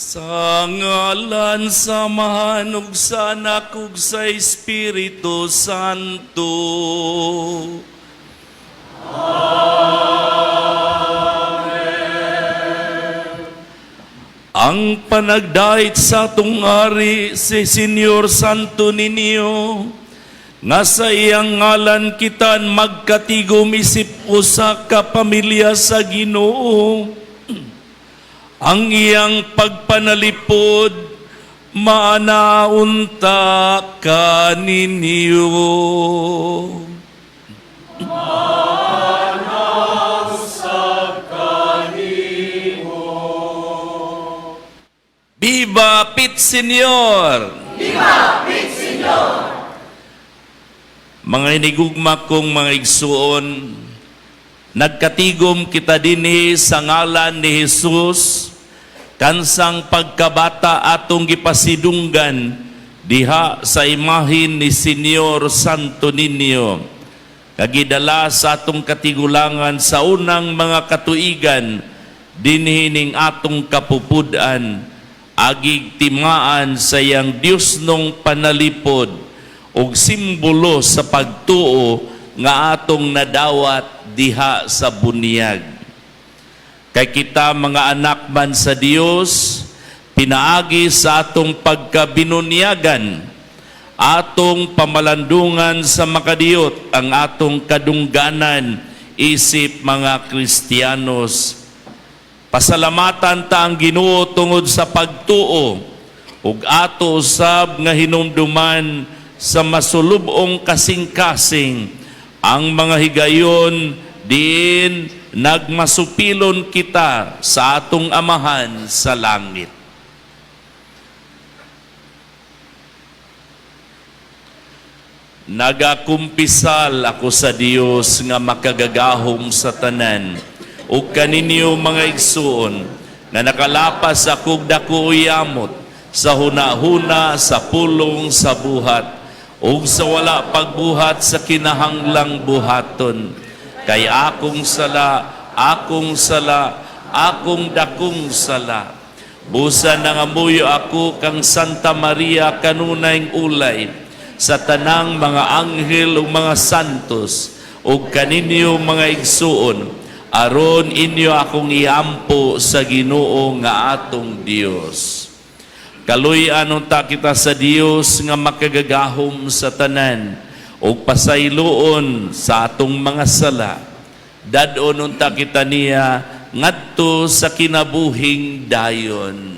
Sa ngalan sa Amahan ug sa Anak ug sa Espiritu Santo. Amen. Ang panagdait sa atong ari si Senyor Santo Niño, nga sa iyang ngalan kita magkatigom isip usa ka pamilya sa Ginoo. Ang iyang pagpanalipod maanaunta kaninyo. Viva Pit Señor! Viva Pit Señor! Mga inigugma kong mga igsuon, nagkatigom kita dinhi sa ngalan ni Jesus, kansang pagkabata atong gipasidunggan diha sa imahin ni Senyor Santo Niño, kagidala sa atong katigulangan sa unang mga katuigan dinhi ning atong kapupud-an, agig timaan sa iyang Dios nong panalipod ug simbolo sa pagtuo nga atong nadawat diha sa bunyag. Kay kita mga anak man sa Dios, pinaagi sa atong pagkabinunyagan, atong pamalandungan sa makadiyot, ang atong kadungganan isip mga Kristiyanos. Pasalamatan ta ang Ginoo tungod sa pagtuo ug ato usab nga hinumduman sa masulubong kasing-kasing ang mga higayon diin nagmasupilon kita sa atong Amahan sa langit. Nagakumpisal ako sa Dios nga makagagahom sa tanan ug kaninyo mga igsuon nga nakalapas akog dako yamot sa hunahuna, sa pulong, sa buhat ug sa wala pagbuhat sa kinahanglang buhaton. Kay akong sala, akong sala, akong dakong sala. Busa nangamuyo ako kang Santa Maria kanunayng ulay sa tanang mga anghel ug mga santos ug kaninyo mga igsuon, aron inyo akong iampo sa Ginoo nga atong Dios. Kaluy-an unta kita sa Dios nga makagagahom sa tanan ug pasayloon sa atong mga sala. Dad-on unta kita niya ngadto sa kinabuhing dayon.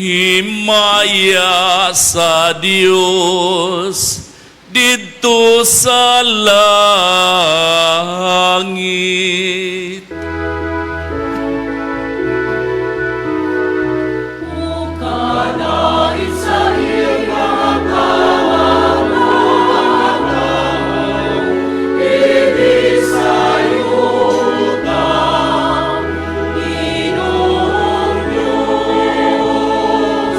Himaya sa Dios didto sa langit. Ginoong Diyos,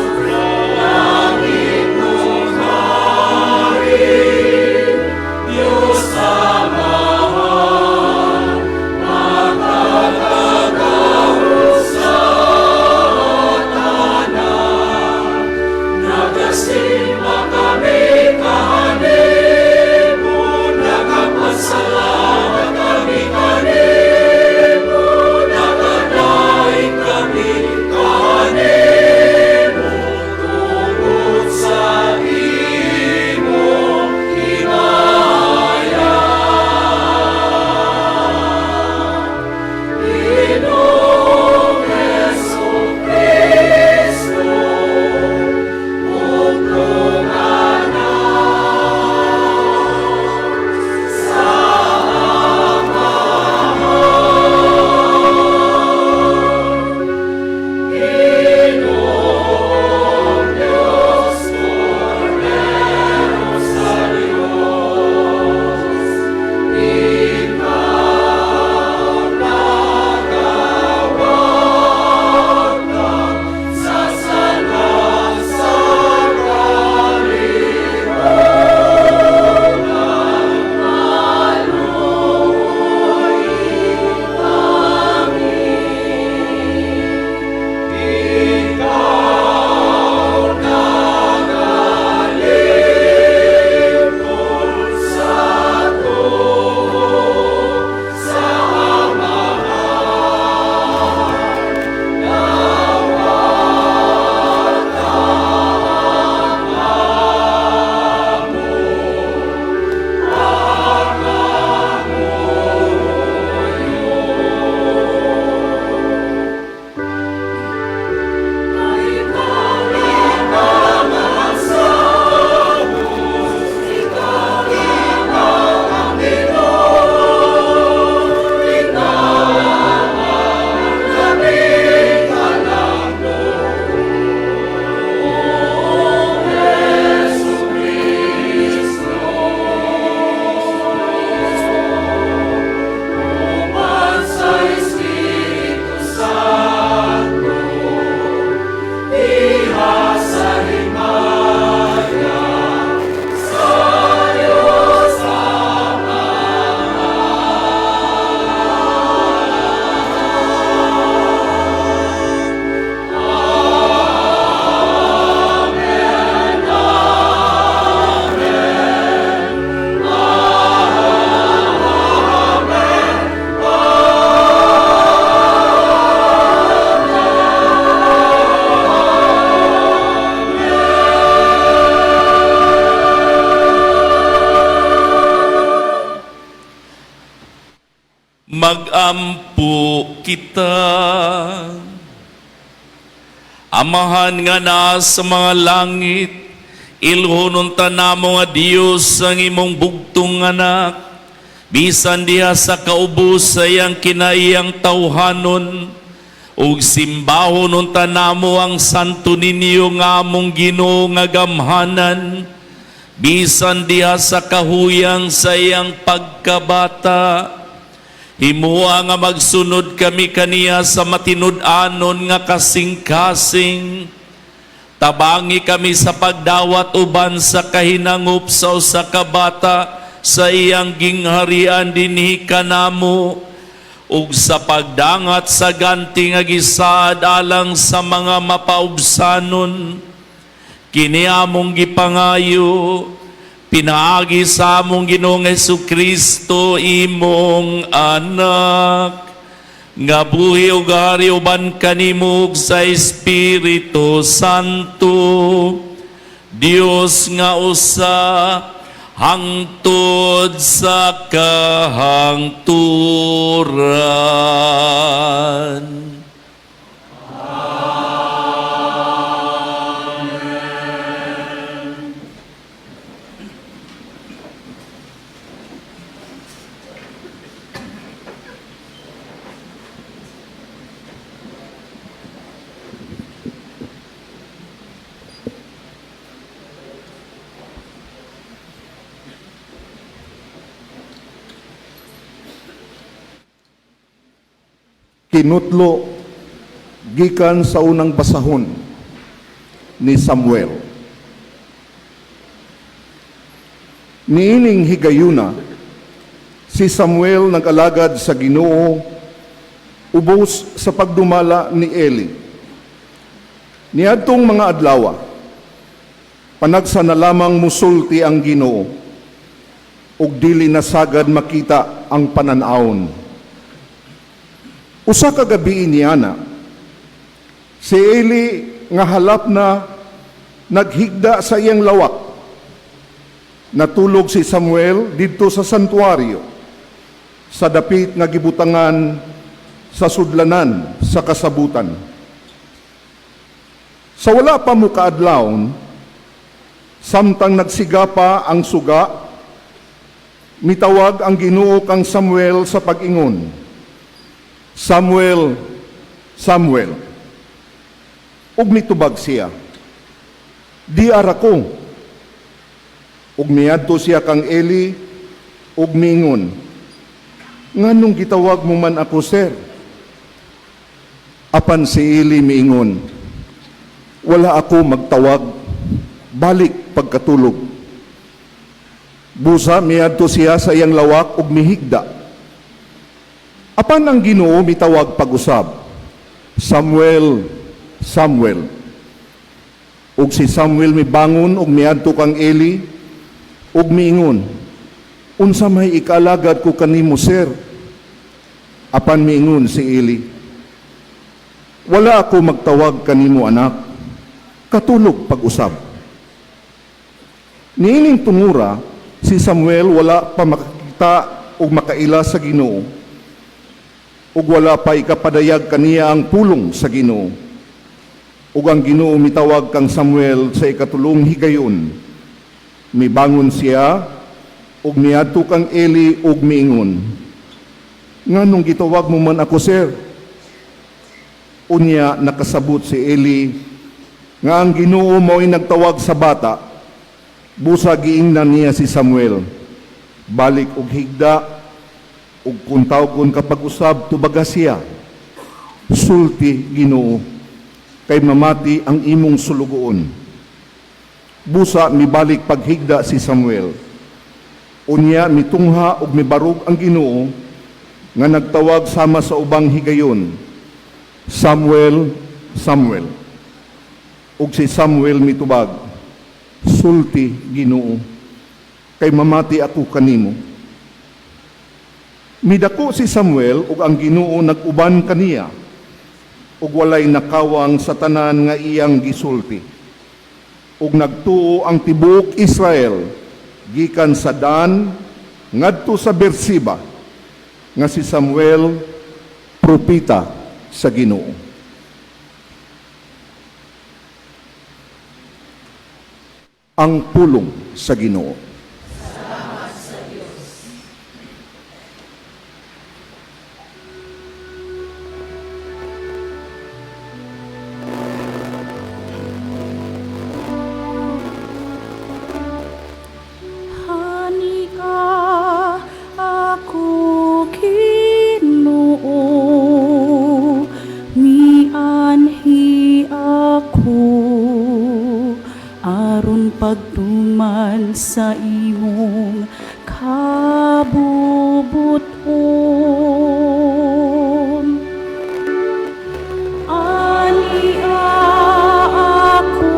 Magampo kita. Amahan nga naa sa mga langit, ilhon unta namo nga Dios ang imong bugtong anak. Bisan diha sa kaubos sa iyang kinaiyang tawhanon, ug simbahon unta namo ang santo ninyo nga among Ginoo nga gamhanan, bisan diha sa kahuyang sa iyang pagkabata. Himua nga magsunod kami kaniya sa matinud-anon nga kasing-kasing. Tabangi kami sa pagdawat uban sa kahinangop sa usa ka bata sa iyang gingharian dinhi kanamo ug sa pagdangat sa ganti nga gisaad alang sa mga mapaubsanon. Kini among gipangayo pinaagi sa among Ginoong Kristo, imong anak, nga buhi ug hari uban kanimo ug sa Espiritu Santo, Dios nga usa, hangtod sa kahangturan. Kinutlo gikan sa unang basahon ni Samuel. Niining higayuna, si Samuel nag-alagad sa Ginoo ubos sa pagdumala ni Eli. Niadtong mga adlawa, panagsa na lamang musulti ang Ginoo ug dili na sagad makita ang panan-awon. Usa ka gabi niana, si Eli nga halap na naghigda sa iyang lawak. Natulog si Samuel didto sa santuario, sa dapit nga gibutangan sa sudlanan sa kasabutan. Sa wala pa mukaadlawon, samtang nagsiga pa ang suga, mitawag ang Ginoo kang Samuel sa pag-ingon, "Samuel, Samuel." Ug mitubag siya, "Diara ko." Ug miadto siya kang Eli ug miingon, "Nganong gitawag mo man ako, sir?" Apan si Eli miingon, "Wala ako magtawag, balik pagkatulog." Busa miadto siya sa iyang lawak ug mihigda. Apan ang Ginoo mitawag pag-usab, "Samuel, Samuel." Ug si Samuel mibangon ug miadto kang Eli ug miingon, "Unsa may ikaalagad ko kanimo, sir?" Apan miingon si Eli, "Wala ako magtawag kanimo, anak. Katulog pag-usab." Niining tungura, si Samuel wala pa makakita ug makaila sa Ginoo ug wala pa ikapadayag kaniya ang pulong sa Ginoo. Ug ang Ginoo mitawag kang Samuel sa ikatulong higayon. Mibangon siya ug miadto kang Eli ug miingon, "Nganong gitawag mo man ako, sir?" Unya nakasabot si Eli nga ang Ginoo mao'y nagtawag sa bata. Busa giingnan niya si Samuel, "Balik og higda ug kung tawgon ka pag-usab, tubaga siya. Sulti, Ginoo, kay mamati ang imong sulugoon." Busa mibalik paghigda si Samuel. Unya mitungha ug mibarog ang Ginoo nga nagtawag sama sa ubang higayon, "Samuel, Samuel." Ug si Samuel mitubag, "Sulti, Ginoo, kay mamati ako kanimo." Midako si Samuel ug ang Ginoo nag-uban kaniya ug walay nakawang sa tanan nga iyang gisulti. Ug nagtuo ang tibuok Israel gikan sa Dan ngadto sa Berseba. nga si Samuel propeta sa Ginoo. Ang pulong sa Ginoo. Ania ako, Ginoo, mianhi ako aron pagtuman sa imong kabubuton. Ania ako,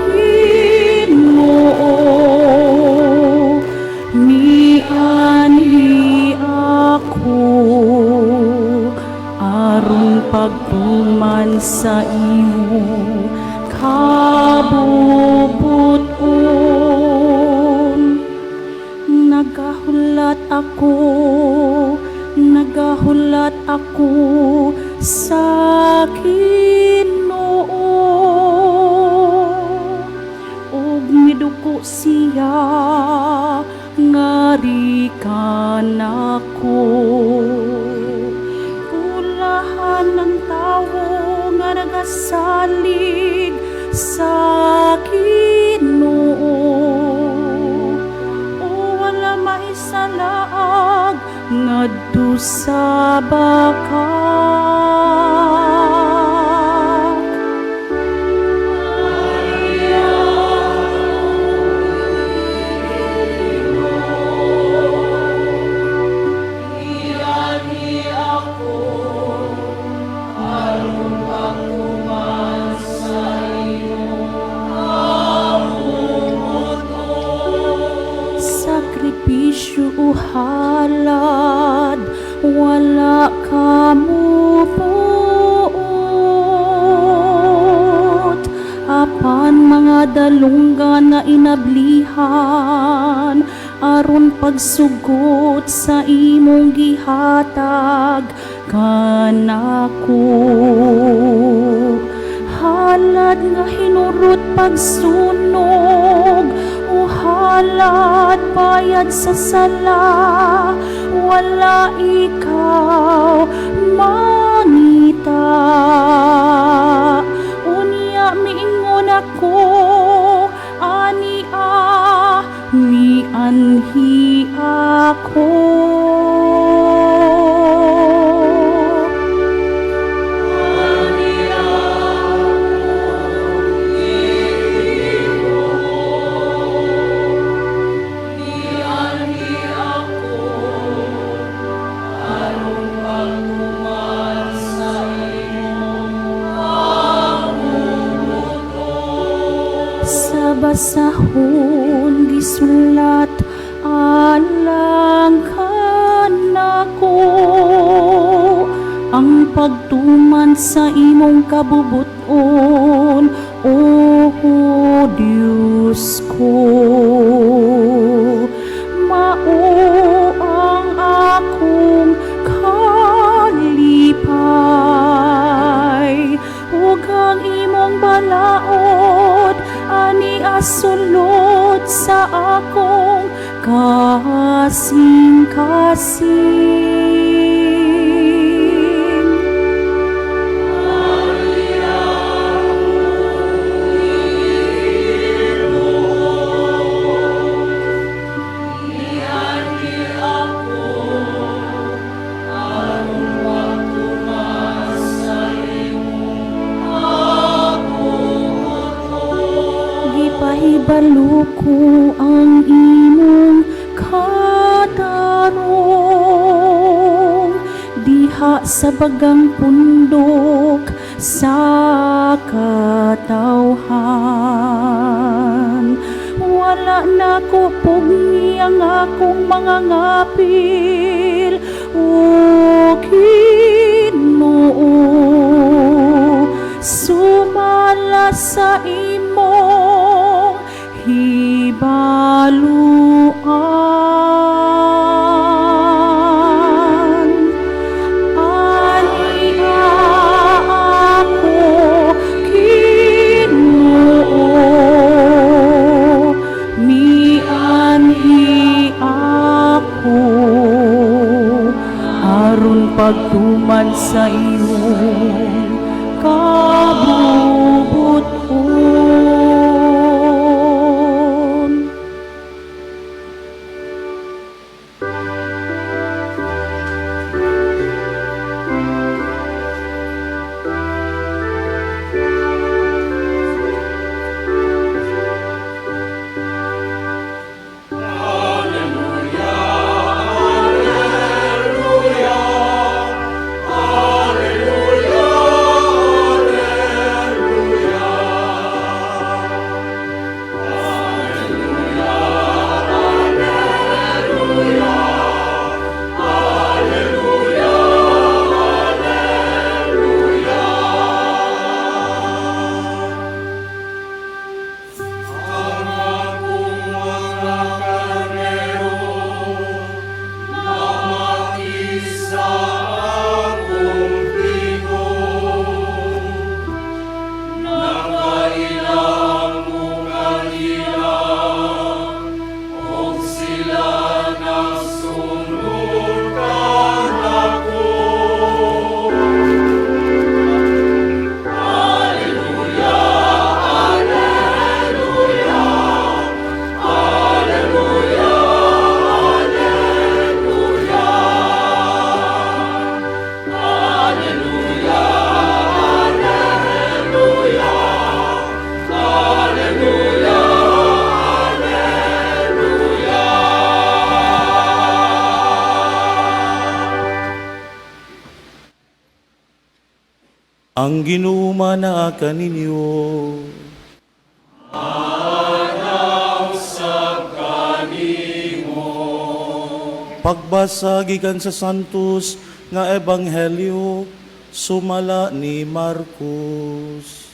Ginoo, mianhi ako aron pagtuman sa imong kabubuton. Nagahulat ako, nagahulat ako sa Ginoo. Ug miduko siya ngari kanako. Bulahan ang tawo nga nagasalig sa Ginoo. O wala maisalaag ngadto sa bakak. Sakripisyo o halad, wala ka mobuot, apan mga dalunggan nga inablihan aron pagsugot sa imong gihatag kanako. Halad nga hinurot pagsunog o halad bayad sa sala, wala ikaw mangita. Unya miingon ako, ania, mianhi ako. Sa basahon gisulat alang kanako ang pagtuman sa imong kabubuton, O Diyos ko. Mao ang akong kalipay ug ang imong balaod ani asulod sa akong kasing-kasing. Gipahibalo ko ang imong katarong diha sa bagang pundok sa katawhan. Wala na ko pugni ang akong mga ngapil, O Ginoo, sumala sa imong hibaluan. pagtuman sa imong kabubuton. Ang Ginoo manaa kaninyo. Pagbasa gikan sa Santos nga Ebanghelyo sumala ni Marcos.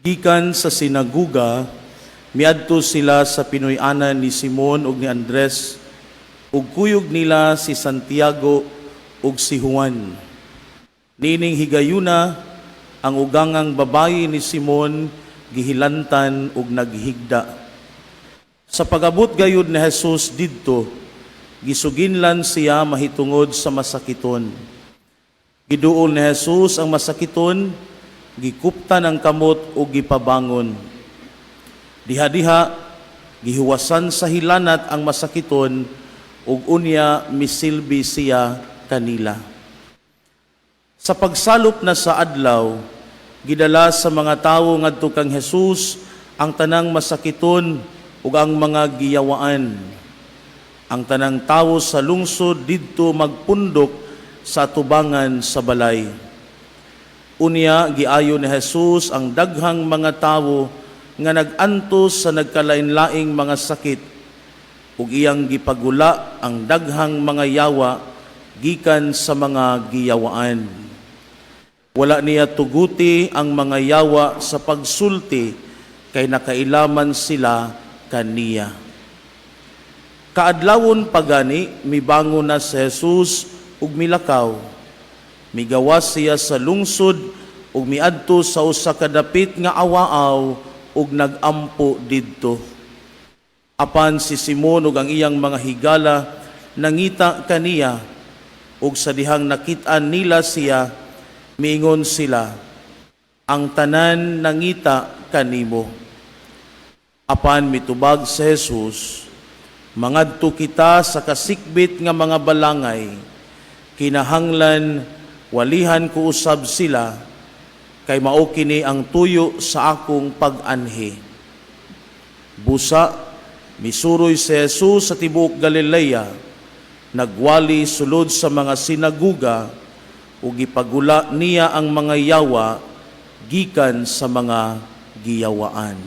Gikan sa sinaguga, miadto sila sa Pinoy-anan ni Simon ug ni Andres, ug kuyog nila si Santiago ug si Juan. Niining higayuna, ang ugangang babayi ni Simon gihilantan ug naghigda. Sa pag-abot gayud ni Jesus didto, gisuginlan siya mahitungod sa masakiton. Giduol ni Jesus ang masakiton, gikuptan ang kamot ug gipabangon. Diha-diha, gihuwasan sa hilanat ang masakiton ug unya misilbi siya kanila. Sa pagsalop na sa adlaw, gidala sa mga tawo ngadto kang Jesus ang tanang masakiton ug ang mga giyawaan. Ang tanang tawo sa lungsod didto magpundok sa atubangan sa balay. Unya giayo ni Jesus ang daghang mga tawo nga nag-antos sa nagkalain-laing mga sakit ug iyang gipagula ang daghang mga yawa gikan sa mga giyawaan. Wala niya tuguti ang mga yawa sa pagsulti kay nakailaman sila kaniya. Kaadlawon pagani mibangon na si Jesus ug milakaw. Migawas siya sa lungsod ug miadto sa usa ka dapit nga awaaw ug nagampo didto. Apan si Simon ug ang iyang mga higala nangita kaniya, ug sa dihang nakit-an nila siya, miingon sila, ang tanan nangita kanimo. Apan mitubag si Jesus, mangadto kita sa kasikbit nga mga balangay, kinahanglan walihan ko usab sila, kay mao kini ang tuyo sa akong pag-anhi. Busa, misuroy si Jesus sa tibuok Galilea, nagwali sulod sa mga sinaguga, ug gipagula niya ang mga yawa gikan sa mga giyawaan.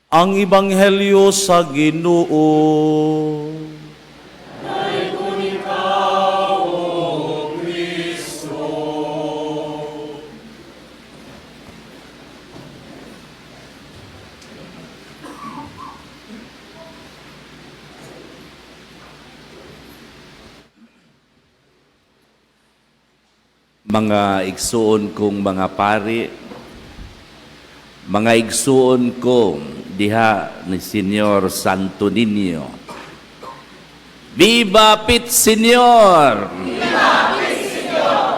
Ang Ebanghelyo sa Ginoo. Mga igsuon kong mga pari, mga igsuon ko diha ni Senyor Santo Niño. Viva Pit Señor! Viva Pit Señor!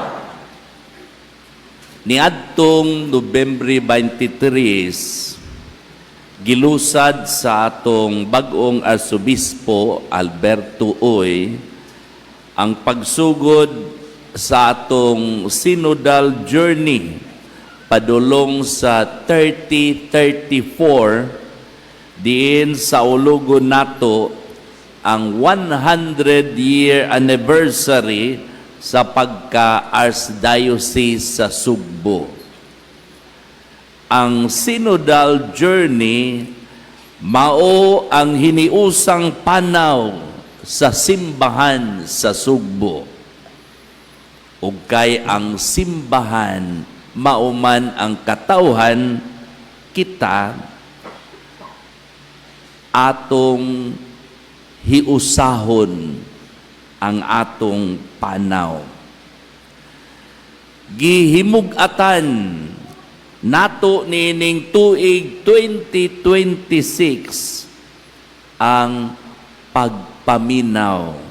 Niadtong Nobyembre 23, gilusad sa atong bag-ong Arsobispo Alberto Uy ang pagsugod sa atong synodal journey padulong sa 3034, diin saulugon nato ang 100 year anniversary sa pagka-Archdiocese sa Sugbo. Ang synodal journey mao ang hiniusang panaw sa simbahan sa Sugbo. Ug kay ang simbahan mao man ang katawhan, kita atong hiusahon ang atong panaw. Gihimug-atan nato niining tuig 2026 ang pagpaminaw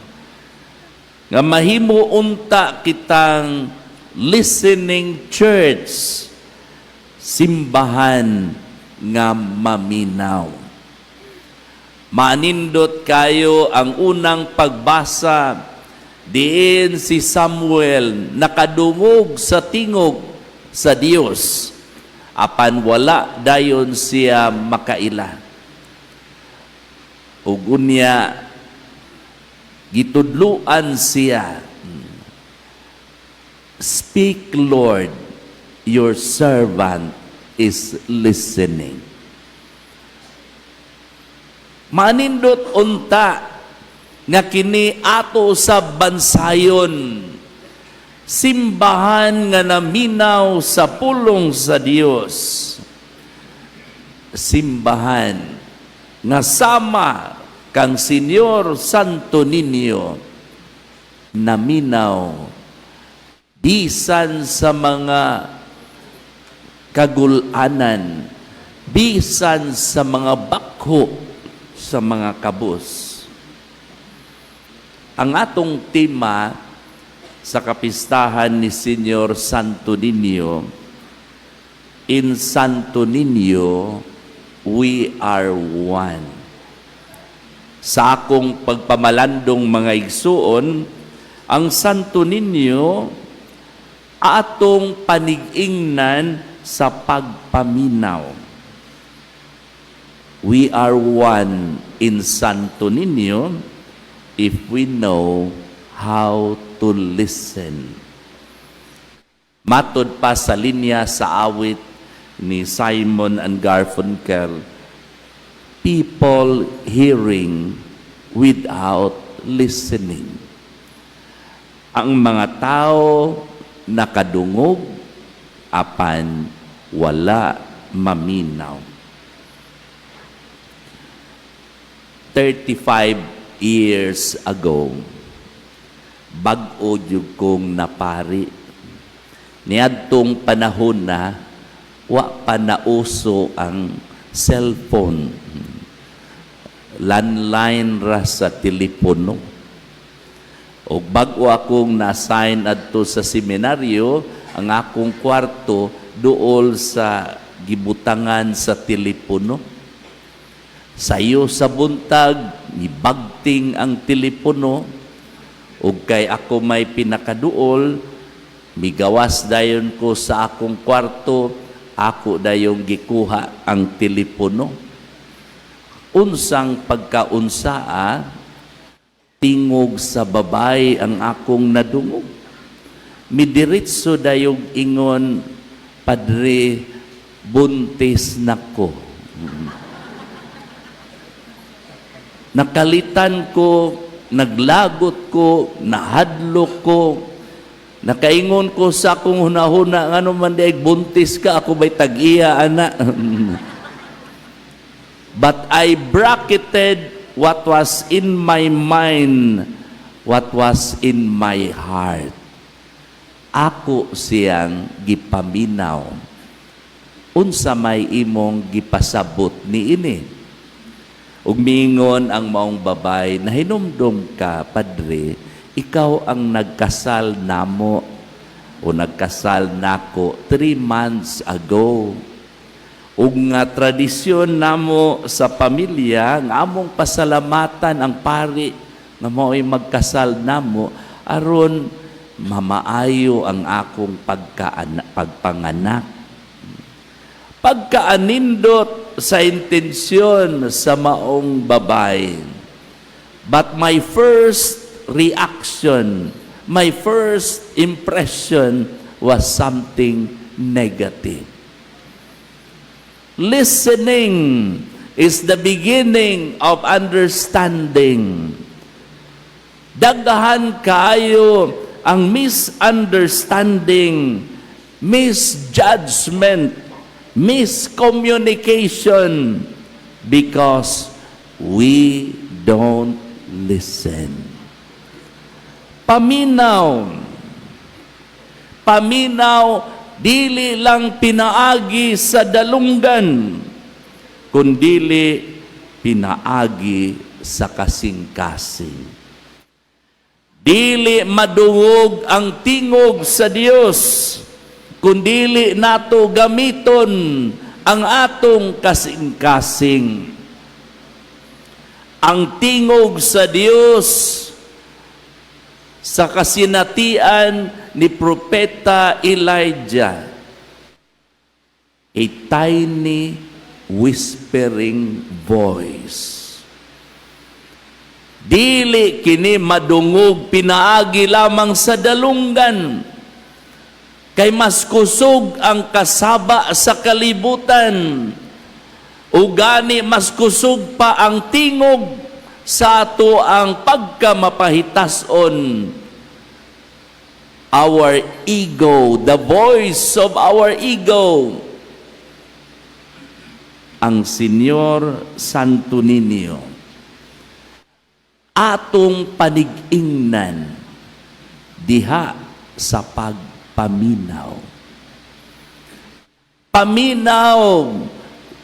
nga mahimo unta kitang listening church, simbahan nga maminaw. Manindot kayo ang unang pagbasa, diin si Samuel nakadungog sa tingog sa Dios apan wala dayon siya makaila. Ug unya gitudluan siya, "Speak, Lord, your servant is listening." Manindot unta nga kini ato sa bansayon, simbahan nga naminaw sa pulong sa Dios, simbahan nga sama kang Senyor Santo Niño, naminaw bisan sa mga kagulanan, bisan sa mga bakho sa mga kabus. Ang atong tema sa kapistahan ni Senyor Santo Niño, "In Santo Niño, we are one." Sa akong pagpamalandong, mga igsuon, ang Santo Niño atong panig-ingnan sa pagpaminaw. We are one in Santo Niño if we know how to listen. Matod pa sa linya sa awit ni Simon and Garfunkel, "People hearing without listening." Ang mga tao nakadungog apan wala maminaw. 35 years ago, bag-o jud kong napari. Niadtong panahon na wa pa nauso ang cellphone. Landline ra sa telepono. Og bag-o akong na-assign adto sa seminaryo, ang akong kwarto duol sa gibutangan sa telepono. Sayo sa buntag, nibagting ang telepono, ug kay ako may pinakaduol, migawas dayon ko sa akong kwarto, ako dayong gikuha ang telepono. Unsang pagkaunsaa, tingog sa babay ang akong nadungog. Midiretso dayong ingon, "Padre, buntis nako." Nakalitan ko, naglagot ko, nahadlok ko, nakaingon ko sa akong hunahuna, "Ngano man diay buntis ka, ako ba'y tag-iya ana?" But I bracketed what was in my mind, what was in my heart. Ako siyang gipaminaw. Unsa may imong gipasabot niini? Ug miingon ang maong babay, "Nahinumdom ka, Padre, ikaw ang nagkasal namo o nagkasal nako 3 months ago. Ug nga tradisyon namo sa pamilya nga among pasalamatan ang pari nga mao'y magkasal namo aron mamaayo ang akong pagpanganak." Pagkaanindot sa intensyon sa maong babay. But my first reaction, my first impression was something negative. Listening is the beginning of understanding. Daghan kaayo ang misunderstanding, misjudgment, miscommunication because we don't listen. Paminaw. Paminaw, dili lang pinaagi sa dalunggan, kundili pinaagi sa kasing-kasing. Dili madungog ang tingog sa Dios kundili nato gamiton ang atong kasing-kasing. Ang tingog sa Dios sa kasinatian ni Propeta Elijah, a tiny whispering voice. Dili kini madungog pinaagi lamang sa dalunggan. Kay mas kusog ang kasaba sa kalibutan. Ugani mas kusog pa ang tingog sa ato ang pagkamapahitason. Our ego, the voice of our ego. Ang Señor Santo Niño atong panig-ingnan diha sa pagpaminaw. Paminaw,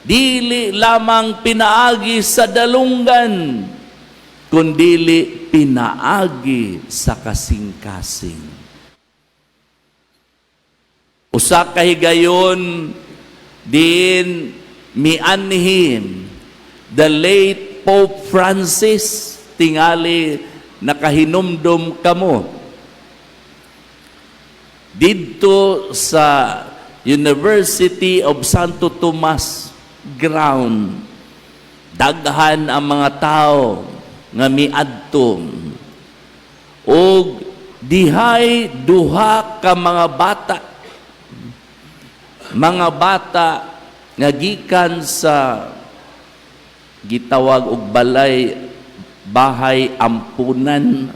dili lamang pinaagi sa dalunggan, kundili pinaagi sa kasing-kasing. Usa ka higayon din mianhi the late Pope Francis, tingali nakahinumdum kamo, didto sa University of Santo Tomas ground, daghan ang mga tao nga miadto ug dihay duha ka mga bata nga gikan sa gitawag og balay bahay ampunan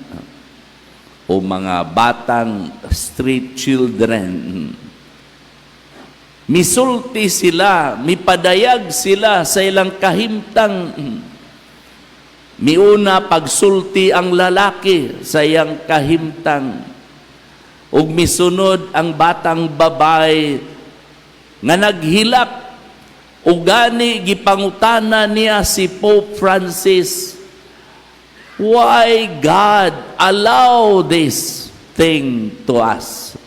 o mga batang street children. Misulti sila, mipadayag sila sa ilang kahimtang. Miuna pagsulti ang lalaki sa iyang kahimtang. Ug misunod ang batang babae nga naghilak, ugani gipangutana niya si Pope Francis, "Why God allow this thing to us?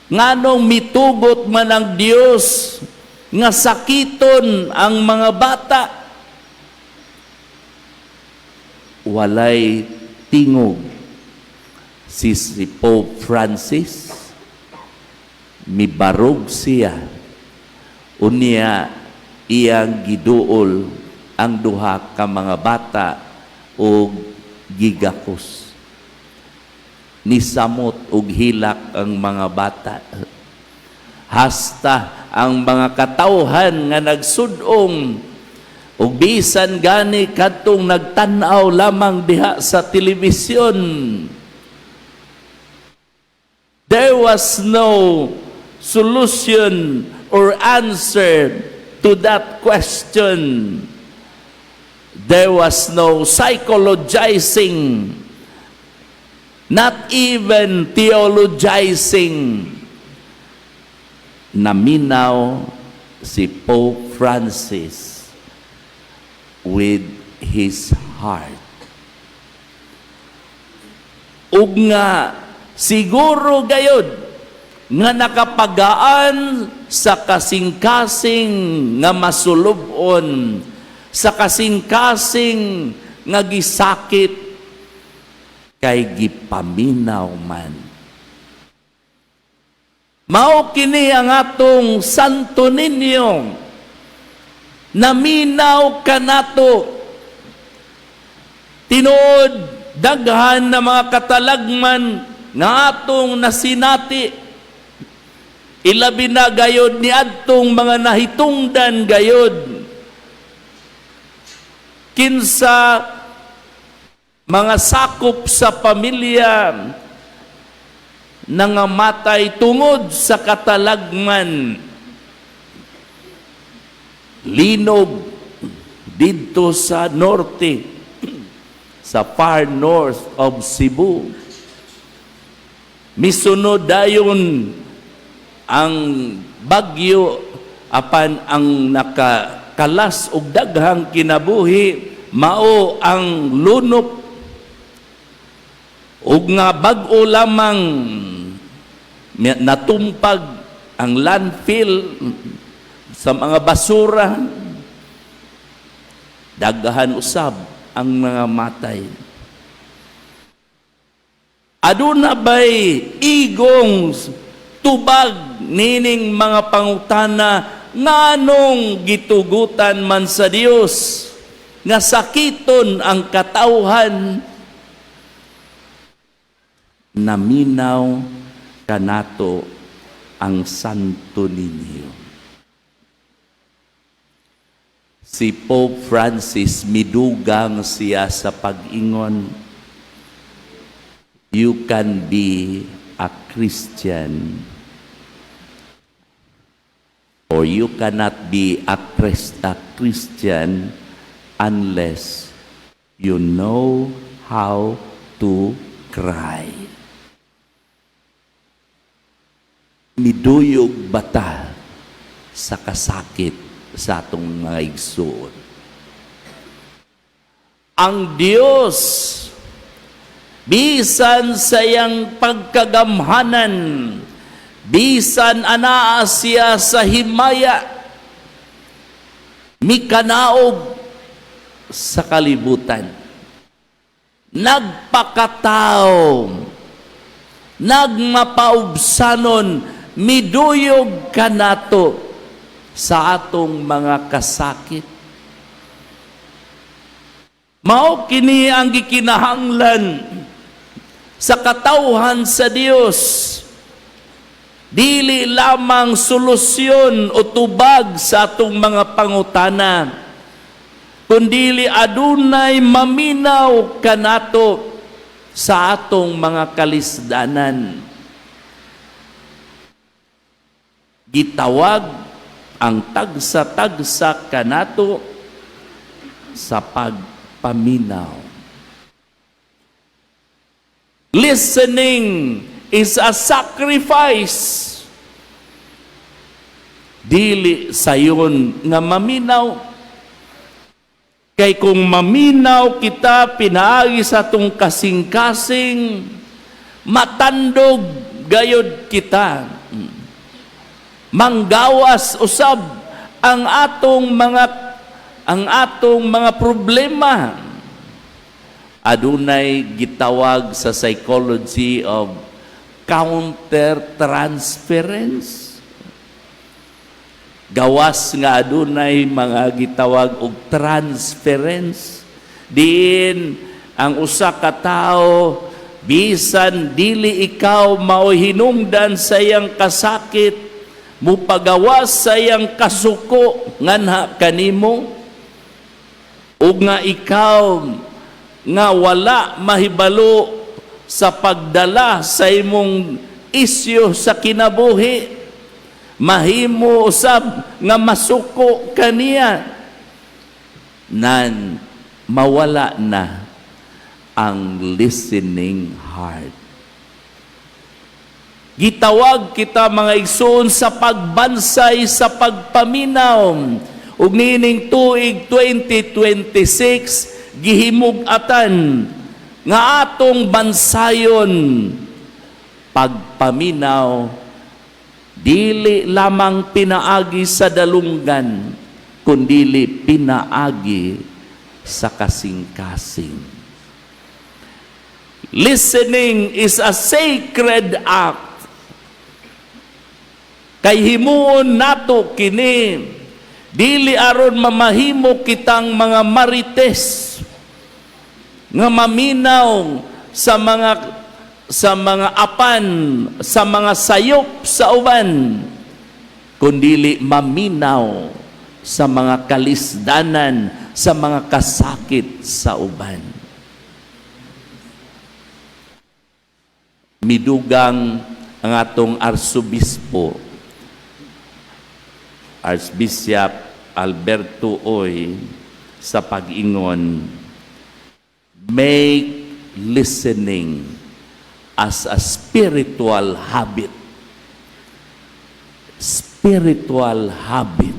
Nganong mitugot man ang Dios nga sakiton ang mga bata?" Walay tingog si Pope Francis. Mibarog siya. Unya iyang giduol ang duha ka mga bata og gigakos. Nisamot og hilak ang mga bata. Hasta ang mga katawhan nga nagsudong ug bisan gani kadtong nagtan-aw lamang diha sa telebisyon. There was no solution or answer to that question. There was no psychologizing. Not even theologizing. Naminaw si Pope Francis with his heart. Ug nga siguro gayod nga nakapagaan sa kasing-kasing nga masulubon, sa kasing-kasing nga gisakit, kay gipaminaw man. Mao kini ang atong Santo Niño. Naminaw kanato. Tinuod, daghan na mga katalagman nga atong nasinati. Ilabi na gayod ni adtong mga nahitungdan gayod. Kinsa mga sakop sa pamilya nangamatay tungod sa katalagman, linog didto sa norte, sa far north of Cebu. Misunod dayon ang bagyo, apan ang nakakalas og daghang kinabuhi mao ang lunop, ug nga bag-o lamang natumpag ang landfill sa mga basura, daghan usab ang mga matay. Aduna bay igong tubag nining mga pangutana: nganong gitugutan man sa Dios nga sakiton ang katawhan? Naminaw kanato ang Santo Niño. Si Pope Francis, midugang siya sa pag-ingon, "You can be a Christian or you cannot be a Christian unless you know how to cry." Miduyog bata sa kasakit sa atong mga igsuon. Ang Diyos, bisan sa iyang pagkagamhanan, bisan anaa siya sa himaya, mikanaog sa kalibutan. Nagpakatao, nagmapaubsanon, miduyog kanato sa atong mga kasakit. Mao kini ang gikinahanglan sa katawhan sa Dios. Dili lamang solusyon o tubag sa atong mga pangutana, kundili adunay maminaw kanato sa atong mga kalisdanan. Gitawag ang tagsa-tagsa kanato sa pagpaminaw. Listening is a sacrifice. Dili sayon nga maminaw. Kay kung maminaw kita pinaagi sa atong kasing-kasing, matandog gayod kita. Manggawas usab ang atong mga problema. Adunay gitawag sa psychology of counter-transference. Gawas nga adunay mga gitawag og transference. Diin ang usa ka tawo, bisan dili ikaw mao'y hinungdan sa iyang kasakit, mupagawas sa iyang kasuko nganha kanimo, ug nga ikaw nga wala mahibalo sa pagdala sa imong isyu sa kinabuhi, mahimo usab nga masuko kaniya, nan mawala na ang listening heart. Gitawag kita, mga igsoon, sa pagbansay, sa pagpaminaw. Ug niining tuig 2026, gihimug-atan nga atong bansayon pagpaminaw, dili lamang pinaagi sa dalunggan kundili pinaagi sa kasing-kasing. Listening is a sacred act. Kay himuon nato kini dili aron mamahimo kitang mga marites nga maminaw sa mga apan, sa mga sayop sa uban, kundili maminaw sa mga kalisdanan, sa mga kasakit sa uban. Midugang ang atong arsobispo, Archbishop Alberto Oy, sa pag-ingon, "Make listening as a spiritual habit." Spiritual habit.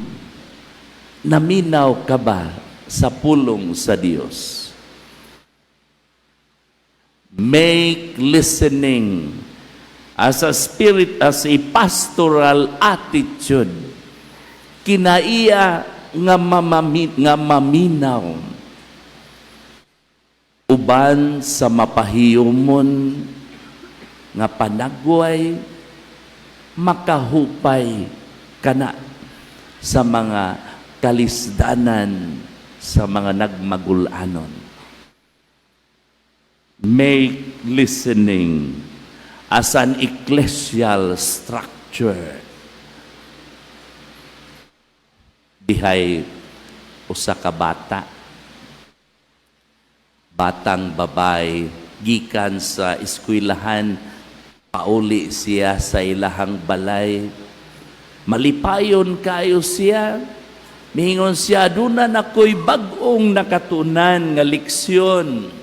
Naminaw ka ba sa pulong sa Dios? Make listening as a pastoral attitude. Kinaiya nga maminaw uban sa mapahiyumon nga panagway, makahupay kana sa mga kalisdanan sa mga nagmagulanon. Make listening as an ecclesial structure. Dihay usa ka bata, batang babay, gikan sa eskwelahan, pauli siya sa ilahang balay. Malipayon kayo siya. Miingon siya, "Duna nako'y bag-ong nakatunan nga leksyon."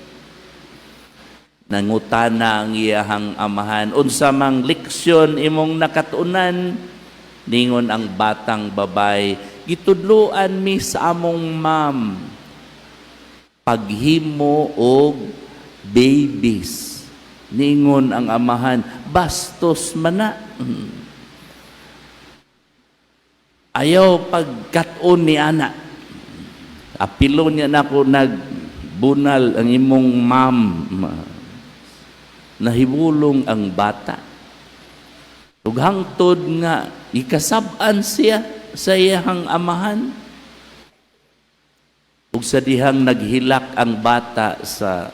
Nangutana ang iyahang amahan, "Unsa mang leksyon imong nakatunan?" Ningon ang batang babay, "Gitudloan mi sa among ma'am paghimo og babies." Ningon ang amahan, "Bastos man na. Ayaw pagkat-on ni ana. Apilo niya nako nagbunal ang imong ma'am." Nahibulong ang bata. Ug hangtod nga ikasab-an siya sa iyahang amahan. Ug sa dihang naghilak ang bata sa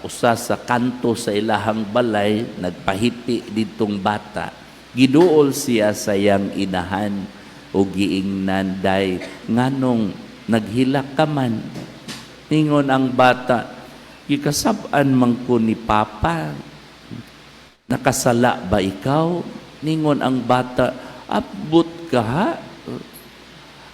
usa sa kanto sa ilahang balay, nagpahipi ditong bata. Giduol siya sa iyang inahan o giingnan, "Day, nganong naghilak ka man?" Ningon ang bata, "Gikasab-an man ko ni Papa." "Nakasala ba ikaw?" Ningon ang bata, "Abot ka ha.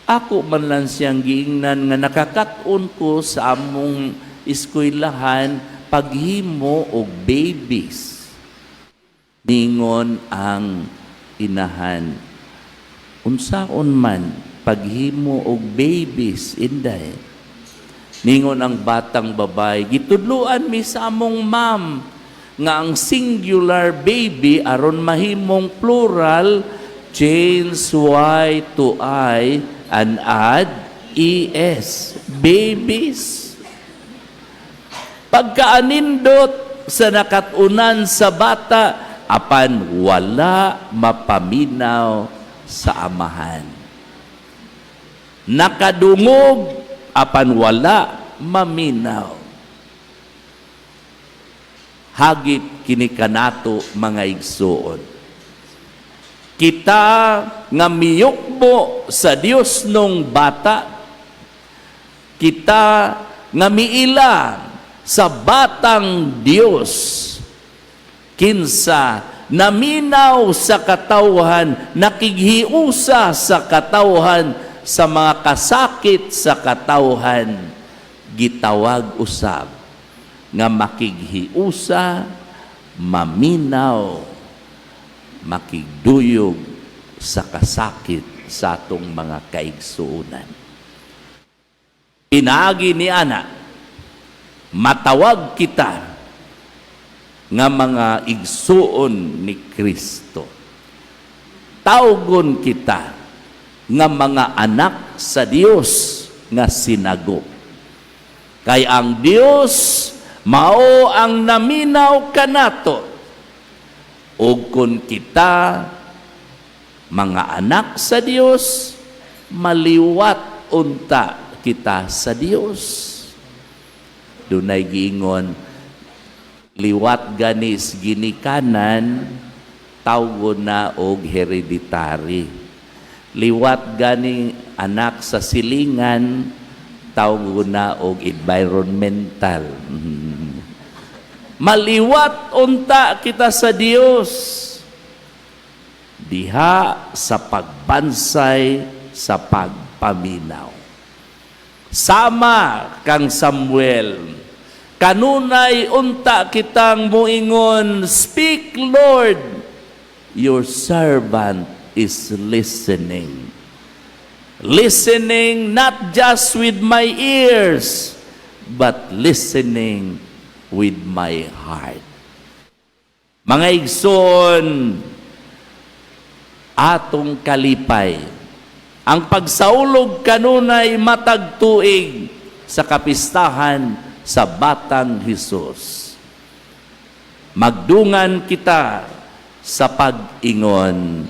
Ako man lang siyang giingnan nga nakakaton ko sa among eskwelahan paghimo og babies." Ningon ang inahan, "Unsaon man paghimo og babies, inday?" Ningon ang batang babay, "Gitudluan mi sa among ma'am nga ang singular baby, aron mahimong plural, change Y to I and add ES, babies." Pagkaanindot sa nakatunan sa bata, apan wala mapaminaw sa amahan. Nakadungog apan wala maminaw. Hagit kini kanato, mga igsuon. Kita nga miyukbo sa Dios nung bata, kita nga miila sa batang Dios, kinsa naminaw sa katawhan, nakighiusa sa katawhan, sa mga kasakit sa katawhan, gitawag usab nga makighiusa, maminaw. Makigduyog sa kasakit sa atong mga kaigsuonan. Pinaagi ni ana, matawag kita nga mga igsuon ni Kristo. Tawgon kita nga mga anak sa Dios nga sinago. Kay ang Dios mao ang naminaw kanato. Ug kun kita mga anak sa Dios, maliwat unta kita sa Dios. Dunay giingon, liwat ganis ginikanan, tawgon na og hereditary. Liwat gani anak sa silingan, tawgon na og environmental. Maliwat unta kita sa Dios diha sa pagbansay sa pagpaminaw. Sama kang Samuel, kanunay unta kitang muingon, "Speak, Lord, your servant is listening." Listening not just with my ears, but listening with my heart. Mga igsoon, atong kalipay ang pagsaulog kanunay matag tuig sa kapistahan sa Batang Hesus. Magdungan kita sa pag-ingon,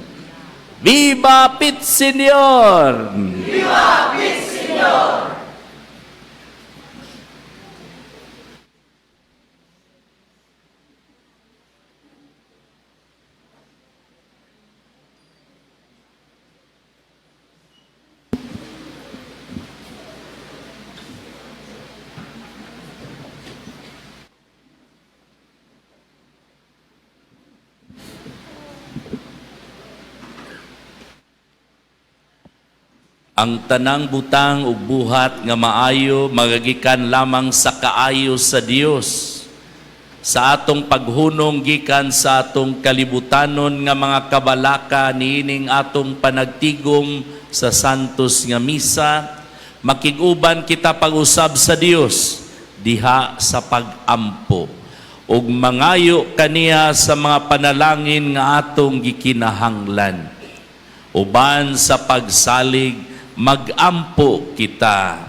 "Viva Pit Señor!" Viva Pit Señor! Ang tanang butang ug buhat nga maayo magagikan lamang sa kaayo sa Dios. Sa atong paghunong gikan sa atong kalibutanon nga mga kabalaka niining atong panagtigom sa Santos nga Misa, makig-uban kita pag-usab sa Dios diha sa pag-ampo ug mangayo kaniya sa mga panalangin nga atong gikinahanglan. Uban sa pagsalig, magampo kita.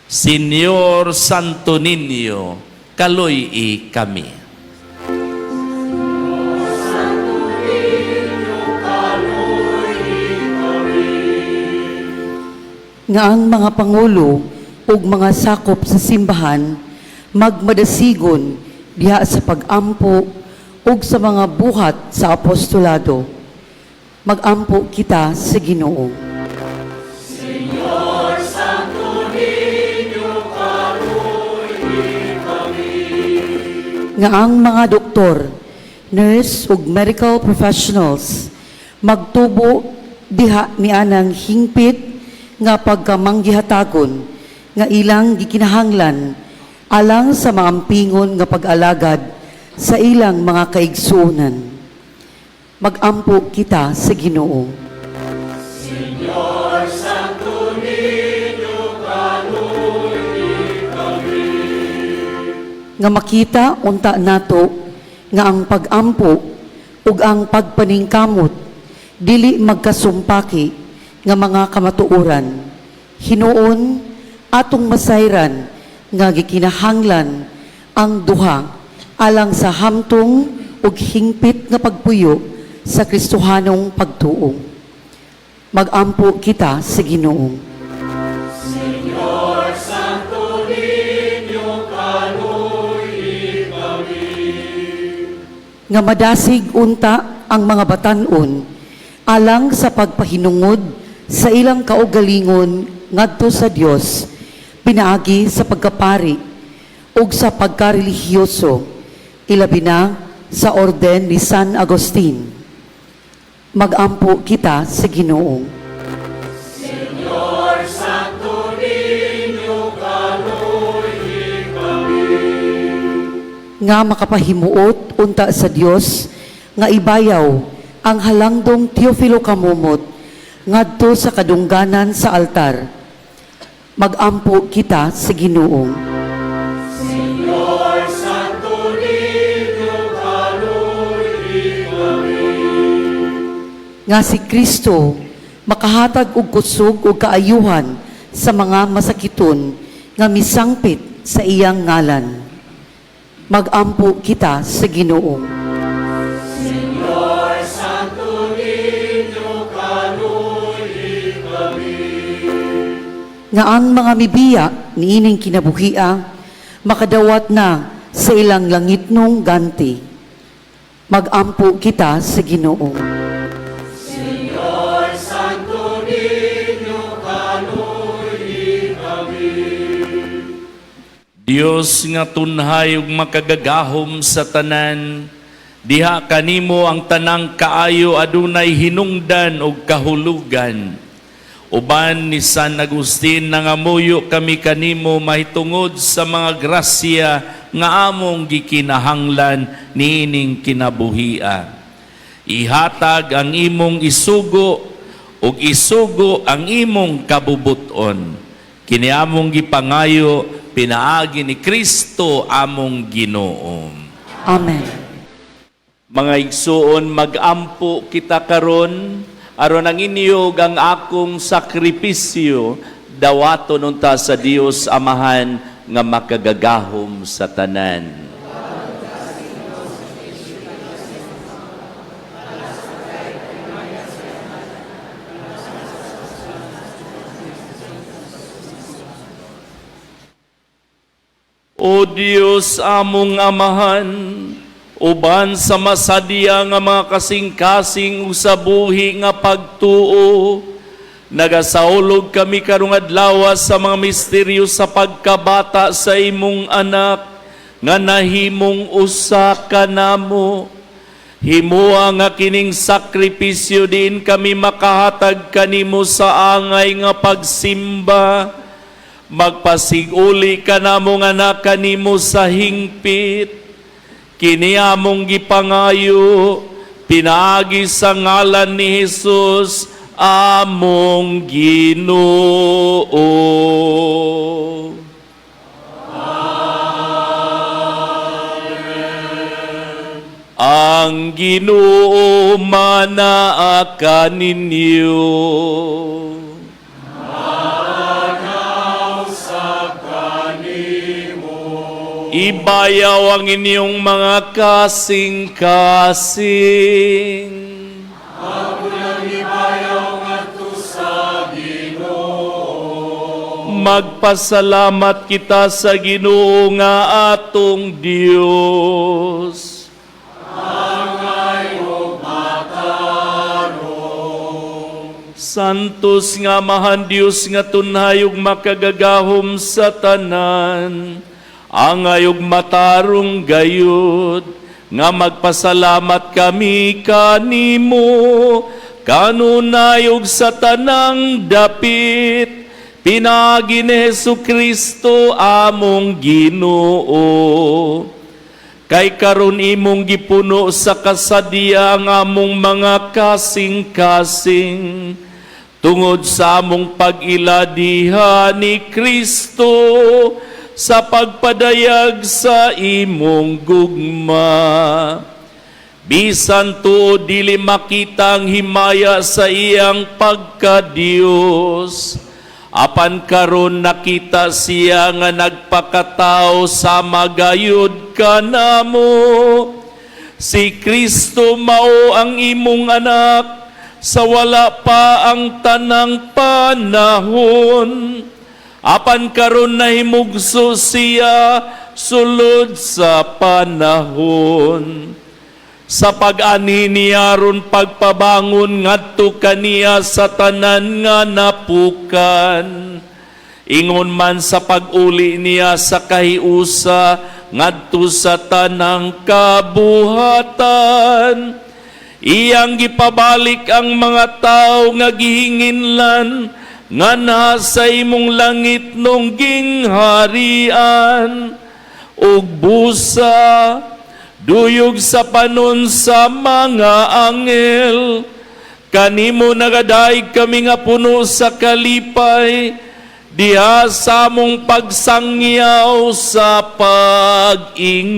Señor Santo Niño, kaluy-i kami. Nga ang mga pangulo ug mga sakop sa simbahan magmadasigon diha sa pag-ampo ug sa mga buhat sa apostolado. Magampo kita sa Ginoo. Nga ang mga doktor, nurse ug medical professionals magtubo diha nianang hingpit nga pagkamanggihatagon nga ilang gikinahanglan alang sa maampingon nga pag-alagad sa ilang mga kaigsuonan. Magampo kita sa Ginoo. Señor Santo Niño, kaluy-i kami. Nga makita unta nato nga ang pag-ampo ug ang pagpaningkamot dili magkasumpaki nga mga kamatuoran. Hinuon atong masayran nga gikinahanglan ang duha alang sa hamtong ug hingpit nga pagpuyo sa Kristohanong pagtuo. Magampo kita sa Ginoo. Señor Santo Niño, kaluy-i kami. Nga madasig unta ang mga batan-on alang sa pagpahinungod sa ilang kaugalingon ngadto sa Dios pinaagi sa pagkapari ug sa pagkarelihiyoso, ilabi na sa orden ni San Agustin. Magampo kita sa Ginoo. Señor Santo Niño, kaluy-i kami. Nga makapahimuot unta sa Dios nga ibayaw ang halangdong Teofilo Camomot ngadto sa kadungganan sa altar. Magampo kita sa Ginoo. Señor Santo Niño, kaluoyi kami. Nga si Kristo makahatag og kusog ug kaayuhan sa mga masakiton nga misangpit sa iyang ngalan. Magampo kita sa Ginoo. Señor Santo Niño, kaluoyi kami. Nga ang mga mibiya niining kinabuhia makadawat na sa ilang langitnong ganti. Magampo kita sa Ginoo. Señor Santo Niño, kaluoyi kami. Dios nga tunhay ug makagagahom sa tanan, diha kanimo ang tanang kaayo adunay hinungdan ug kahulugan. Uban ni San Agustin, nangamuyo kami kanimo mahitungod sa mga grasya nga among gikinahanglan niining kinabuhia. Ihatag ang imong isugo ug isugo ang imong kabubuton. Kini among gipangayo pinaagi ni Kristo among Ginoo. Amen. Mga igsuon, magampo kita karon aron ang inyo ug ang akong sakripisyo dawaton unta sa Dios Amahan nga makagagahom sa tanan. O Dios among Amahan, uban sa masadya nga mga kasing-kasing ug sa buhi nga pagtuo, nagasaulog kami karong adlaw sa mga misteryo sa pagkabata sa imong anak nga nahimong usa kanamo. Himua nga kining sakripisyo diin kami makahatag kanimo sa angay nga pagsimba, magpasiguli kanamo nga anak kanimo sa hingpit. Kini among gipangayo pinaagi sa ngalan ni Jesus among Ginoo. Ang Ginoo manaa kaninyo. Ibayaw ang inyong mga kasing-kasing. Ibayaw ngadto sa Ginoo. Magpasalamat kita sa Ginoo nga atong Dios. Angay ug matarong. Santos nga Amahan Dios nga tunhay ug makagagahom sa tanan, angay ug matarong gayud nga magpasalamat kami kanimo kanunay ug sa tanang dapit pinaagi ni Hesus Kristo among Ginoo. Kay karon imong gipuno sa kasadya ang among mga kasing-kasing tungod sa among pag-iladiha ni Kristo sa pagpadayag sa imong gugma. Bisan tuod dili makita ang himaya sa iyang pagka-Dios, apan karon nakita siya nga nagpakatao sama gayud kanamo. Si Kristo mao ang imong anak sa wala pa ang tanang panahon. Apan karon nahimugso siya sulod sa panahon. Sa pag-anhi niya aron pagpabangon ngadto kaniya sa tanan nga napukan. Ingon man sa pag-uli niya sa kahiusa ngadto sa tanang kabuhatan. Iyang gipabalik ang mga tao nga gihinginlan nganha sa imong langitnong gingharian ug busa. Duyog sa panon sa mga anghel, kanimo nagadayeg kami nga puno sa kalipay, diha sa among pagsangyaw sa pag-ingon.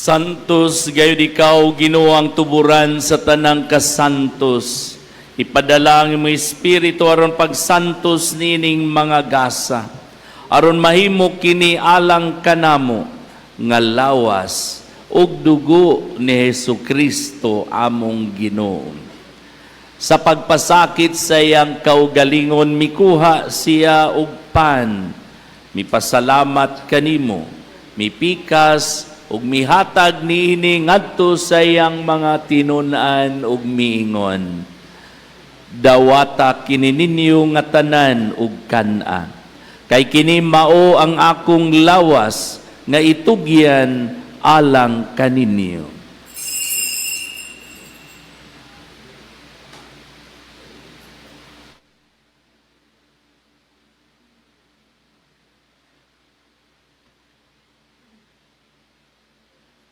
Santos gayud ikaw, Ginoo, ang tuburan sa tanang kasantos. Ipadala ang imong espiritu aron pagsantos niining mga gasa. Aron mahimo kini alang kanamo nga lawas ug dugo ni Hesus Kristo among Ginoo. Sa pagpasakit sa iyang kaugalingon, mikuha siya og pan, mipasalamat kanimo, mipikas ug mihatag niini ngadto sa iyang mga tinun-an ug miingon: "Dawata kini ninyo nga tanan ug kan-a, kay kini mao ang akong lawas nga itugyan alang kaninyo."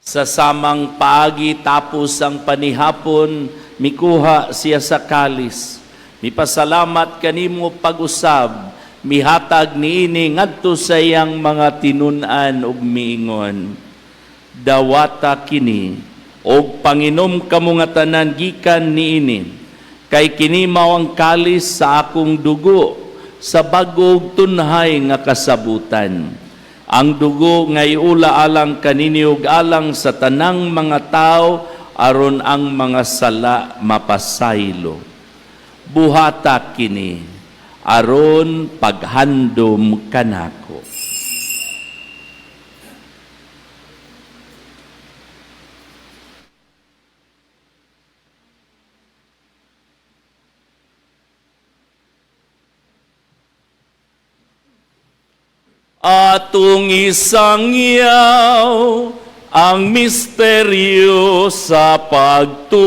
Sa samang paagi, tapos ang panihapon, mikuha siya sa kalis. Mipasalamat kanimo pag-usab, mihatag niini ngadto sa iyang mga tinun-an ug miingon: "Dawata kini og panginom kamo nga tanan gikan niini, kay kini mao ang kalis sa akong dugo sa bag-ong tunhay nga kasabutan. Ang dugo nga iula alang kaninyo ug alang sa tanang mga tao aron ang mga sala mapasaylo. Buhata kini aron paghandom kanako." Atong isangyaw ang misteryo sa pagtuo.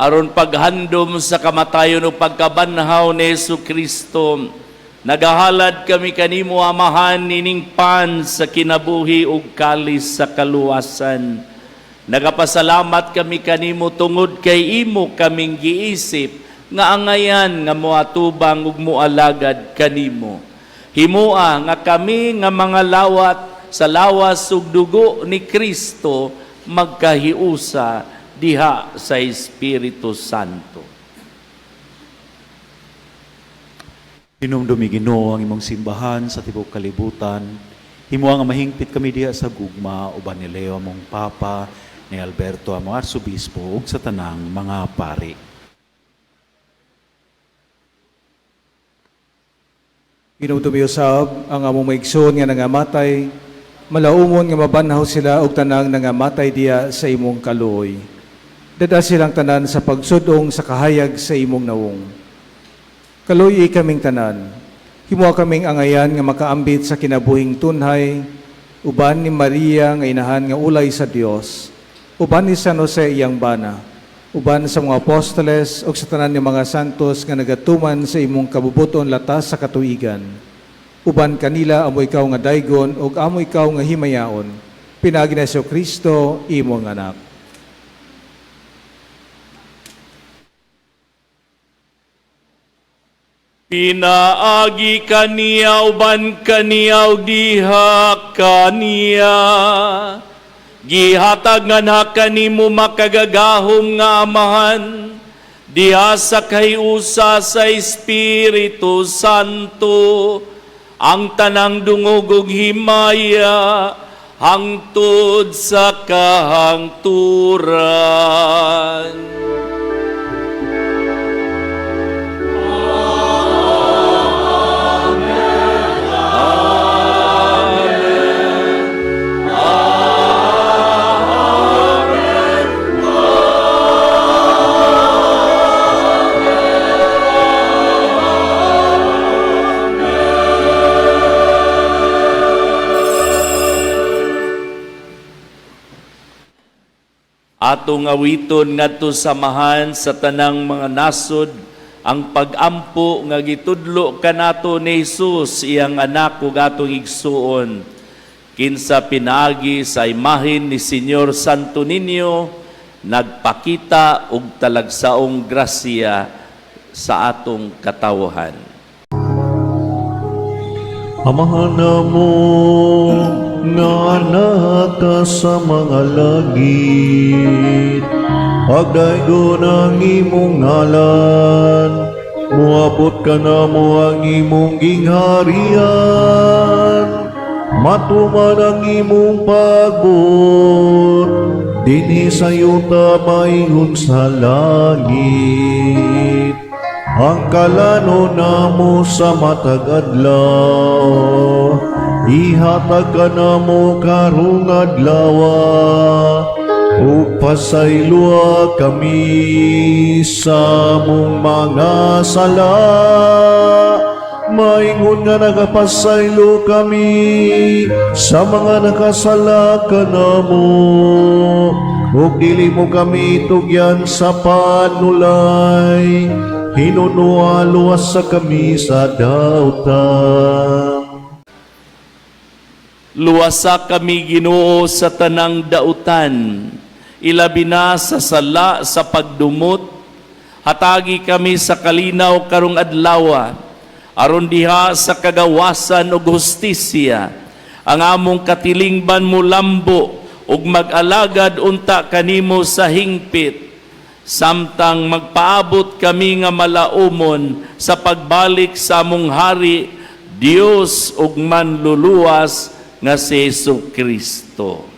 Aron paghandom sa kamatayon o pagkabanhaw ni Hesus Kristo, Nagahalad kami kanimo, Amahan, nining pan sa kinabuhi ug kalis sa kaluwasan. Nagapasalamat kami kanimo tungod kay imo kaming giisip nga angayan nga moatubang ug moalagad kanimo. Himoa nga kami nga mga lawat sa lawas ug dugo ni Kristo magkahiusa diha sa Espiritu Santo. Hinumdumi, Ginoo, ang imong simbahan sa tibuok kalibutan. Himoa nga mahingpit kami diha sa gugma uban ni Leo among Papa, ni Alberto among Arsobispo ug sa tanang mga pari. Hinumdumi usab ang among mga igsoon nga nangamatay, malaumon nga mabanhaw sila og tanang nangamatay diya sa imong kaluoy. Dad-a silang tanan sa pagsud-ong sa kahayag sa imong nawong. Kaluoyi kaming tanan. Himoa kaming angayan nga makaambit sa kinabuhing tunhay, uban ni Maria nga inahan nga ulay sa Dios, uban ni San Jose iyang bana, uban sa mga apostoles ug sa tanan nga mga santos nga nagatuman sa imong kabubuton latas sa katuigan. Uban kanila amo ikaw nga daygon ug amo ikaw nga himayaon. Pinaagi ni Kristo imong anak. Pinaagi kaniya uban kaniya ug diha kaniya. Gihatag nganha kanimo, makagagahom nga Amahan, diha sa kahiusa sa Espiritu Santo, ang tanang dungog ug himaya hangtod sa kahangturan. Atong awiton ngadto sa Amahan sa tanang mga nasod ang pagampo nga gitudlo kanato ni Jesus, iyang anak ug atong igsuon, kinsa pinaagi sa imahen ni Señor Santo Niño nagpakita og talagsaong grasya sa atong katawhan. Amahan namo nga naa ka sa mga langit, pagdaygon ang imong ngalan, muabot kanamo ang imong gingharian, matuman ang imong pagbuot dinhi sa yuta maingon sa langit. Ang kalanon namo sa matag adlaw, ihatag kanamo karong adlawa, ug pasayloa kami sa among mga sala, maingon nga nagapasaylo kami sa mga nakasala kanamo, ug dili mo kami tugyan sa panulay, hinunoa luwasa kami sa dautan. Luwasa kami, Ginoo, sa tanang dautan, ilabi na sa sala sa pagdumot. Hatagi kami sa kalinaw karong adlawa, aron diha sa kagawasan ug hustisya ang among katilingban mulambo ug mag-alagad unta kanimo sa hingpit, samtang magpaabot kami nga malaumon sa pagbalik sa among hari, Dios ug manluluwas nga si Hesus Kristo.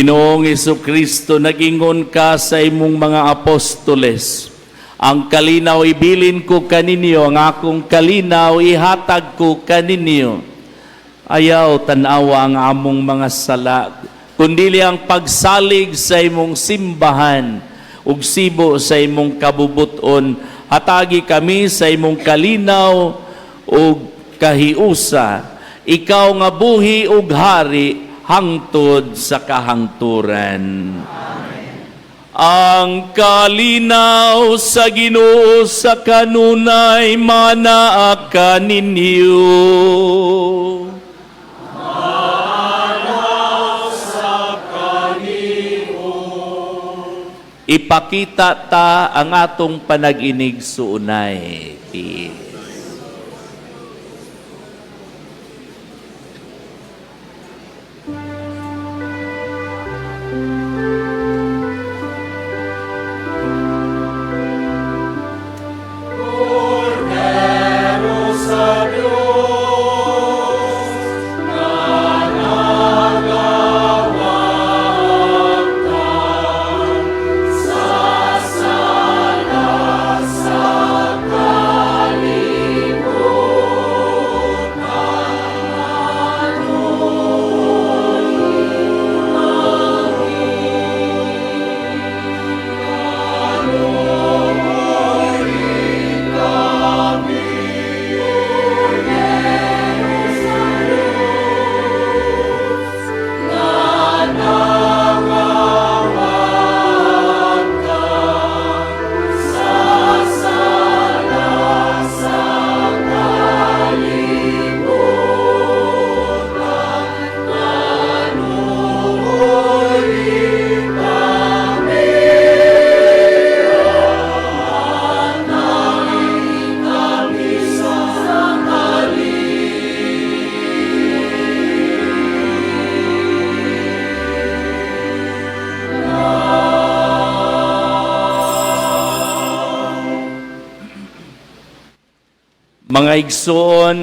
Ginoong Kristo, nagingon ka sa imong mga apostoles, ang kalinaw ibilin ko kaninyo, ang akong kalinaw ihatag ko kaninyo. Ayaw tanawa ang among mga sala, kundili ang pagsalig sa imong simbahan ug sibo sa imong kabubuton. Hatagi kami sa imong kalinaw ug kahiusa. Ikaw nga buhi ug hari hangtod sa kahangturan. Amen. Ang kalinaw sa Ginoo sa kanunay manaa kaninyo. Ipakita ta ang atong panag-inig suunay. Peace. Kordero sa Diyos, nga nagawagtang sa sala sa kalibutan. Mga igsoon,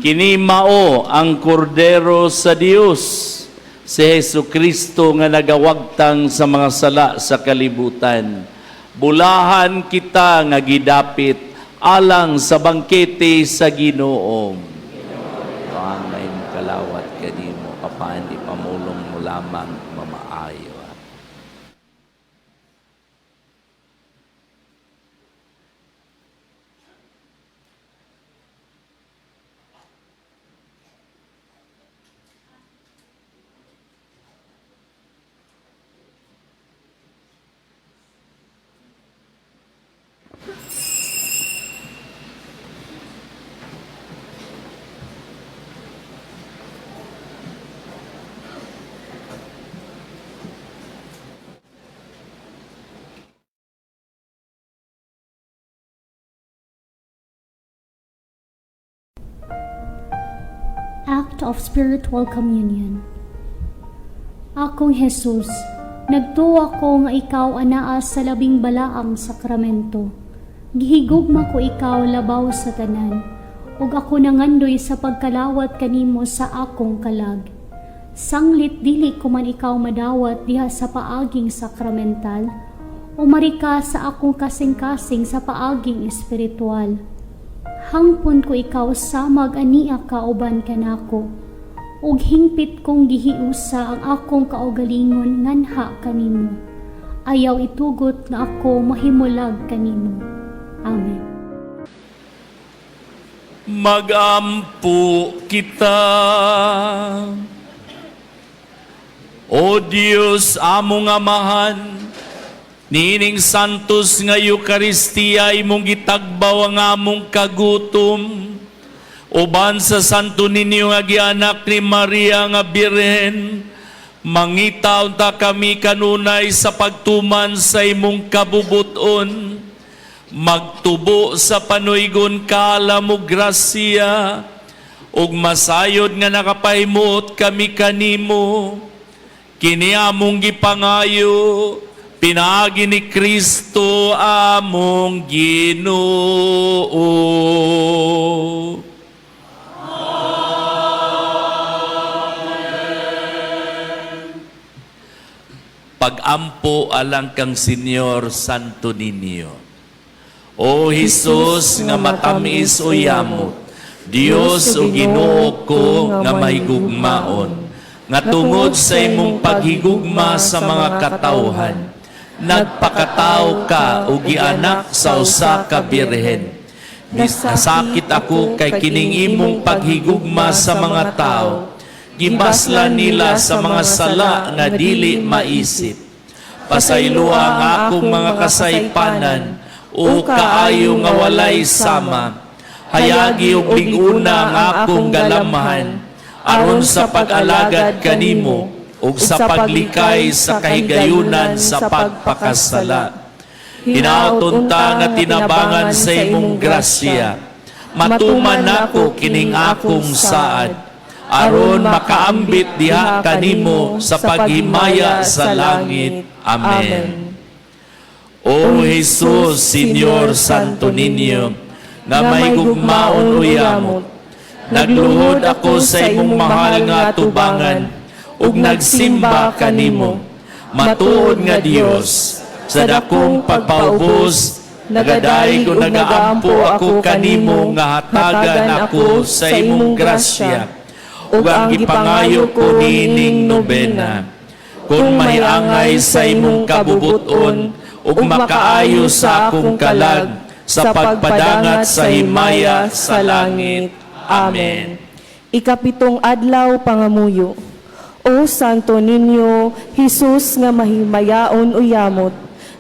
kini mao ang kordero sa Dios, si Hesus Kristo nga nagawagtang sa mga sala sa kalibutan. Bulahan kita nga gidapit alang sa bangkete sa Ginoo. Angay mo kalawat kanimo apan ipamulong mo lamang mamaayo. Act of Spiritual Communion. Akong Jesus, nagtuwa ko nga ikaw anaa sa labing balaang sakramento. Gihigugma ko ikaw labaw sa tanan, ug ako nangandoy sa pagkalawat kanimo sa akong kalag. Sanglit dili ko man ikaw madawat diha sa paaging sakramental, umari ka sa akong kasing-kasing sa paaging espiritual. Hangpon ko ikaw samag ania kauban kanako, ug hingpit kong gihiusa ang akong kaugalingon nganha kanimo. Ayaw itugot nga ako mahimulag kanimo. Amen. Magampo kita. O Dios, among Amahan, niining santos nga Eukaristiya imong gitagbaw ang among kagutom. Uban sa santo ninyo nga gianak ni Maria nga Birhen, mangita unta kami kanunay sa pagtuman sa imong kabubuton. Magtubo sa panuygon kaalam ug grasya, ug masayod nga nakapahimuot kami kanimo. Kini among gipangayo, pinaagi ni Kristo among Ginoo. Amen. Pagampo alang kang Senyor Santo Niño. O Hesus nga matamis o yamot, Dios o Ginoo ko nga mahigugmaon, nga tungod sa imong paghigugma sa mga katawhan, nagpakatao ka o gianak sa usa ka birhen. Nasakit ako kay kining imong paghigugma sa mga tao, gibaslan nila sa mga sala nga dili maisip. Pasayloa ang akong mga kasaypanan, o kaayo nga walay sama. Hayagi og lig-una ang akong galamhan, aron sa pag-alagad kanimo ug sa paglikay sa kahigayunan sa pagpakasala. Hinaot unta nga tinabangan sa imong grasya, matuman nako kining akong saad, aron makaambit diha kanimo sa paghimaya sa langit. Amen. O Jesus, Señor Santo Niño, nga mahigugmaon o yamot, nagluhod ako sa imong mahal nga atubangan ug nagsimba kanimo. Matuod nga Dios, sa dakong pagpaubos, nagadayeg ug nagaampo ako kanimo nga hatagan ako sa imong grasya ug ang gipangayo ko niining nobena. Kung mahiangay sa imong kabubuton ug makaayo sa akong kalag sa pagpadangat sa himaya sa langit. Amen. Ikapitong adlaw, pangamuyo. O Santo Niño, Hesus nga mahimayaon o yamot,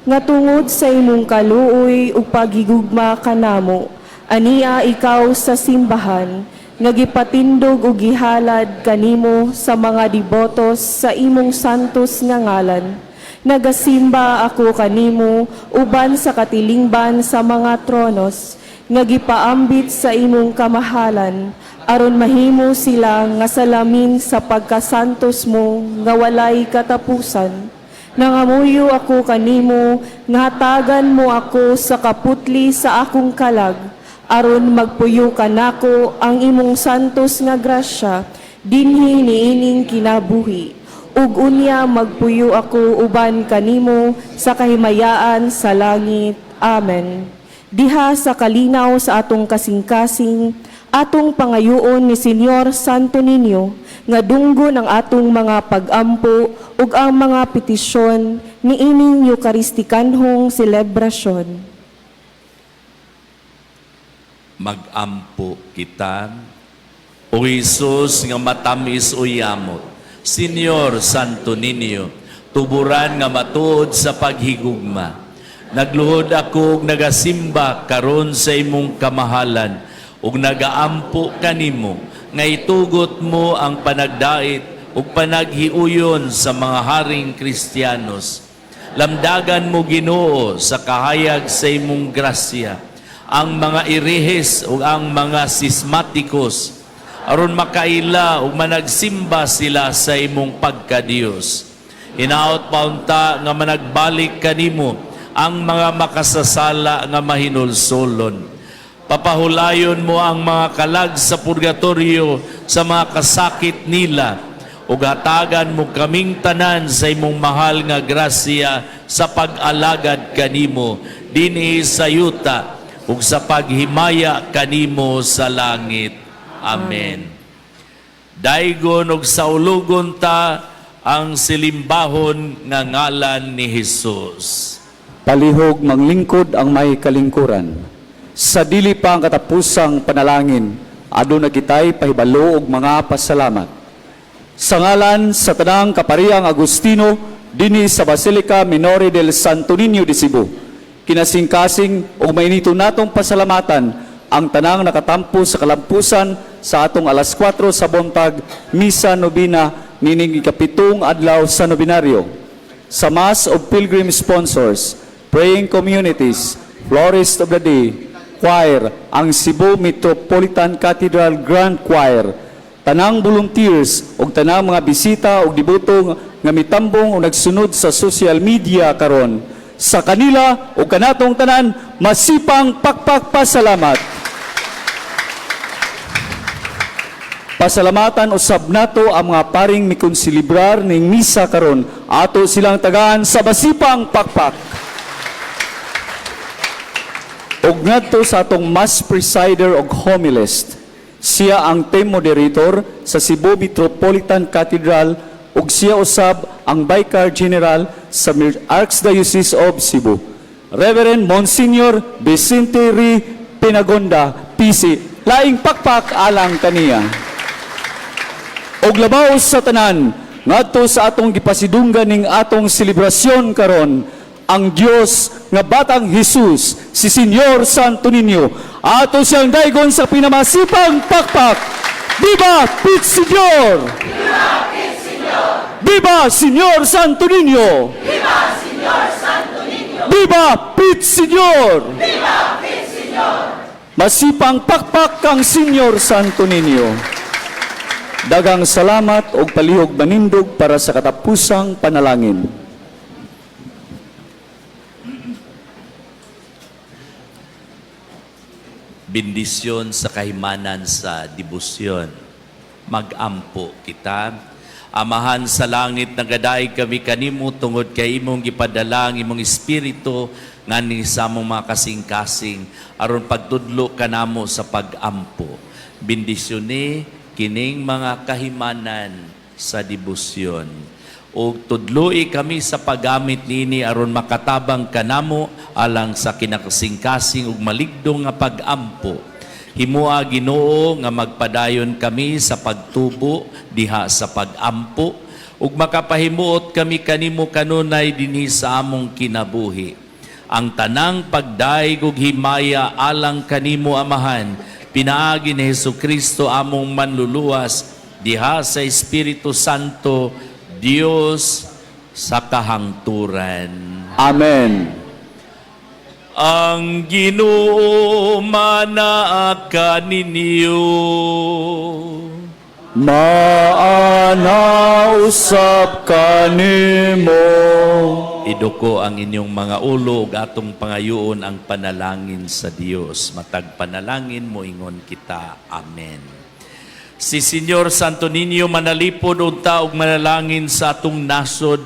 nga tungod sa imong kaluoy ug paghigugma kanamo, ania ikaw sa simbahan, nga gipatindog ug gihalad kanimo sa mga debotos sa imong santos nga ngalan. Nagasimba ako kanimo uban sa katilingban sa mga tronos nga gipaambit sa imong kamahalan, aron mahimo sila nga salamin sa pagkasantos mo nga walay katapusan. Nangamuyo ako kanimo nga hatagan mo ako sa kaputli sa akong kalag, aron magpuyo kanako ang imong santos nga grasya dinhi niining kinabuhi, ug unya magpuyo ako uban kanimo sa kahimayaan sa langit. Amen. Diha sa kalinaw sa atong kasing-kasing, atong pangayoon ni Señor Santo Niño nga dunggon ang atong mga pagampo ug ang mga petisyon niining Eukaristikanhong selebrasyon. Magampo kita. O Jesus nga matamis o yamot, Señor Santo Niño, tuburan nga matuod sa paghigugma, nagluhod ako ug nagasimba karon sa imong kamahalan ug nagaampo kanimo nga itugot mo ang panagdait ug panaghiuyon sa mga haring Kristiyanos. Lamdagan mo, Ginoo, sa kahayag sa imong grasya ang mga erehes ug ang mga sismatikos, aron makaila ug managsimba sila sa imong pagkadiyos. Hinaot paunta nga managbalik kanimo ang mga makasasala nga mahinulsolon. Papahulayon mo ang mga kalag sa purgatorio sa mga kasakit nila ug hatagan mo kaming tanan sa imong mahal nga grasya sa pag-alagad kanimo dinhi sa yuta ug sa paghimaya kanimo sa langit. Amen. Daygon ug saulugon ta ang silimbahon nga ngalan ni Hesus. Palihog manglingkod ang may kalingkuran. Sa dili pa ang katapusang panalangin, aduna kitay pahibalo og mga pasalamat. Sa ngalan sa tanang kapariyang Agustino dinhi sa Basilica Minore del Santo Niño de Cebu, kinasingkasing ug mainito natong pasalamatan ang tanang nakatampo sa kalampusan sa atong alas 4 sa buntag misa nobina nining ikapitong adlaw sa nobinaryo. Sa Mass of Pilgrim sponsors, praying communities, Florist of the Day, Choir, ang Cebu Metropolitan Cathedral Grand Choir, tanang volunteers ug tanang mga bisita ug deboto nga mitambong o nagsunod sa social media karon. Sa kanila ug kanatong tanan, masipang pakpak pasalamat. Pasalamatan usab nato ang mga paring mikonselebrar ning misa karon. Ato silang tagaan sa masipang pakpak. Ug ngadto sa atong mass presider og homilist, siya ang team moderator sa Cebu Metropolitan Cathedral ug siya usab ang Vicar General sa Archdiocese of Cebu. Reverend Monsignor Vicente R. Penagonda, PC. Laing pakpak alang kaniya. Og labaw sa tanan, ngadto sa atong gipasidunggan ning atong selebrasyon karon, ang Dios nga batang Jesus, si Señor Santo Niño. Ato siyang daygon sa pinamasipang pakpak. Viva Pit Señor! Viva Pit Señor! Viva Señor Santo Niño! Viva Señor Santo Niño! Viva Pit Señor! Viva Pit Señor! Masipang pakpak kang Señor Santo Niño. Daghang salamat og palihog manindog para sa katapusang panalangin. Bendisyon sa kahimanan sa debosyon. Magampo kita. Amahan sa langit, nagadaig kami kanimo tungod kay imong gipadala ang imong espiritu nganhi sa among mga kasing-kasing aron pagtudlo kanamo sa pagampo. Bendisyone kining mga kahimanan sa debosyon. Ug tudloi kami sa paggamit nini aron makatabang kanamo alang sa kinakasing-kasing ug maligdong nga pagampo. Himoa Ginoo nga magpadayon kami sa pagtubo diha sa pagampo ug makapahimuot kami kanimo kanunay dinhi sa among kinabuhi. Ang tanang pagdaig ug himaya alang kanimo Amahan, pinaagi ni Hesukristo among manluluwas diha sa Espiritu Santo, Dios sa kahangturan. Amen. Ang Ginoo manaa kaninyo. Maana usab kanimo. Iduko ang inyong mga ulo ug atong pangayoon ang panalangin sa Dios. Matag panalangin moingon kita. Amen. Si Señor Santo Niño manalipod unta og manalangin sa atong nasod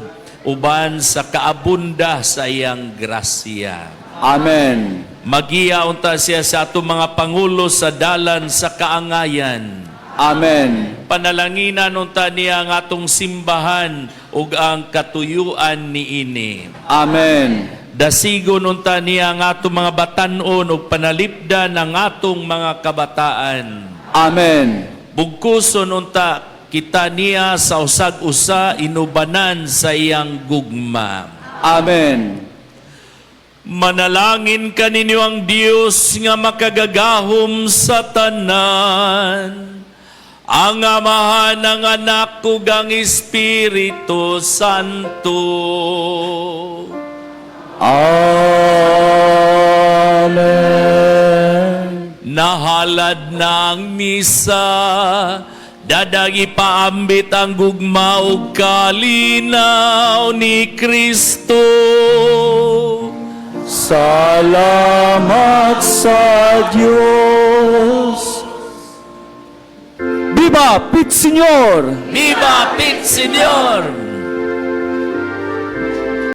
uban sa kaabunda sa iyang grasya. Amen. Magiya unta siya sa atong mga pangulo sa dalan sa kaangayan. Amen. Panalanginan unta niya ang atong simbahan ug ang katuyuan niini. Amen. Dasigon unta niya ang atong mga batan-on ug panalipdan ang atong mga kabataan. Amen. Bugkuson unta kita niya sa usag-usa inubanan sa iyang gugma. Amen. Manalangin kaninyo ang Dios nga makagagahom sa tanan, ang Amahan, ang Anak ug ang Espiritu Santo. Amen. Nahalad na ang misa, dadag ipaambit ang gugma ug kalinaw ni Kristo. Salamat sa Dios. Viva Pit Señor! Viva Pit Señor!